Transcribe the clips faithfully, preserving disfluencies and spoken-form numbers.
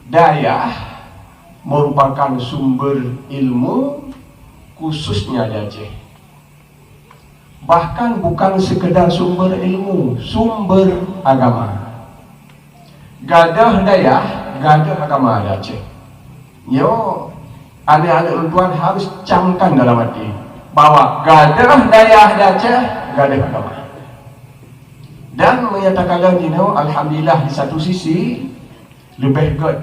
Dayah merupakan sumber ilmu, khususnya di Aceh. Bahkan bukan sekedar sumber ilmu, sumber agama. Gadoh dayah, gadoh agama di Aceh. Nyoe, aneuk-aneuk lôn tuan harus camkan dalam hati bahwa gadoh dayah di Aceh, gadoh agama. Dan meunyo takalon jinoe, alhamdulillah, di satu sisi leubeh gét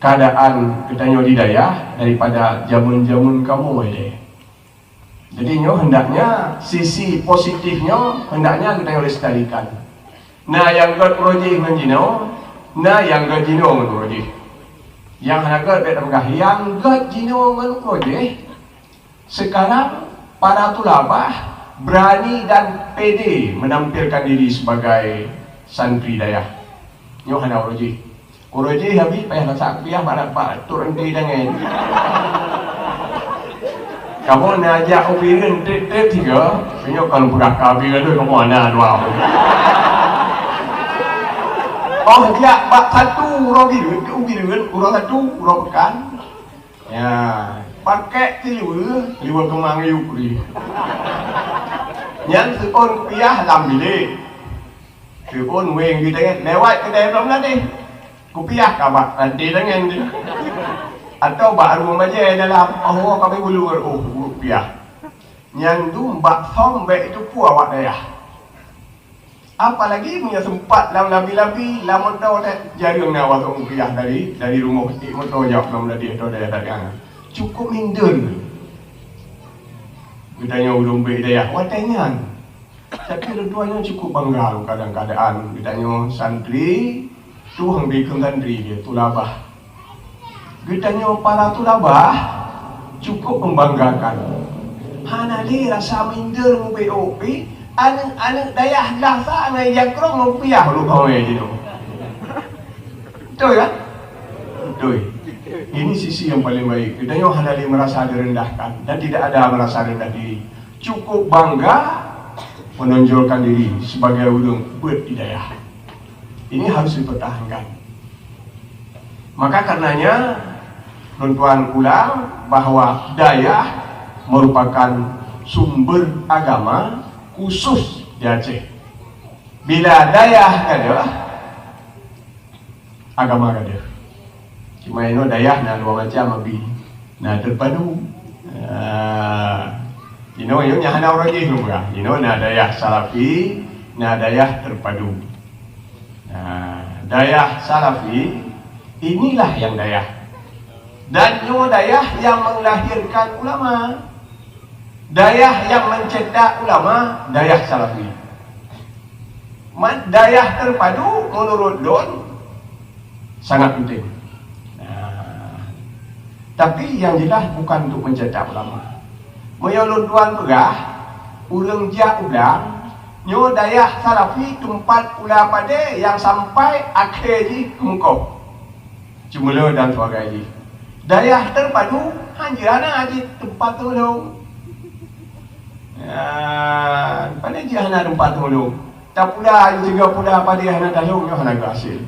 keadaan geutanyoe di dayah daripada jameun-jameun kamoe ilée. Jadi nyoe hendaknya sisi positif nyoe hendaknya geutanyoe lestarikan. Na nyang gét uroe jih ngon jinoe, na nyang gét jinoe ngon uroe jih. Nyang hana gét bék tapeugah, nyang gét jinoe ngon uroe jih sekarang para tulabah berani dan pede menampilkan diri sebagai santri dayah. Nyoe hana uroe jih. Uroe jih Habib payah rasa kupiah bak, bak turun di dangen. Kamoe na jak u Bireuen trép-trép tiga, meunyoe ka lôn peugah ka Bireuen tu kamoe hana dua. Oh, jak bak satu uroe Bireuen, u Bireuen, uroe satu, uroe peukan. Ya, pakék tileue, tileue keumang yue kuri. Nyan seuôn kupiah lam bilék. Seuôn wéng geutanyoe lewat keudè Imam Ladeh. Kupiah ka bak ranté tangan jih. Atau bak rumoh bajée dalam, oh, ka bulu, oh, kupiah. Nyang dum bak som bék teupeue awak dayah. Apalagi meunyoe seumpat lam labi-labi, lam moto teuh, jareueng na awak kupiah dari, dari rumoh, di moto jak lam Ladeh atau dayah dagang. Cukup minder. Geutanyoe ulôn bék dayah watée nyan. Tapi lôn tuan nyoe cukup bangga lom kadang keadaan geutanyoe santri, tueng dikheun santri dia, tulabah. Geutanyoe para tulabah cukup membanggakan. Hana lé rasa minder mubék opi, aneuk-aneuk dayah glah sa ngai jakrong ngon piah lôn kawé jinoe. Betul kan? Betul. Ini sisi yang paling baik. Geutanyoe hana lé merasa direndahkan dan tidak ada merasa rendah diri. Cukup bangga menonjolkan diri sebagai ureuëng beuet di dayah. Ini harus dipertahankan. Maka karenanya, lôn tuan ulang bahwa dayah merupakan sumber agama khusus di Aceh. Bila dayah gadoh, agama gadoh. Cuma inoe dayah na dua macam abi. Na terpadu. Ah, inoe, inoe nyang hana uroe jih lôn peugah. Inoe na dayah salafi, na dayah terpadu. Nah, dayah salafi, inilah yang dayah. Dan nyoe dayah yang melahirkan ulama. Dayah yang mencetak ulama, dayah salafi. Man, dayah terpadu menurut lôn sangat penting. Nah, tapi yang jelas bukan untuk mencetak ulama. Meunyoe lôn tuan peugah, ureuëng jak ulang, nyoe dayah salafi teumpat ula padé nyang sampai akhé jih keumeukoh. Cuma le dan sebagai jih. Dayah terpadu hanya hana jih teumpat teulông. Ya, pada jih hana teumpat teulông. Tapula, juga pula pada hana talông, nyoe hana geuhasil.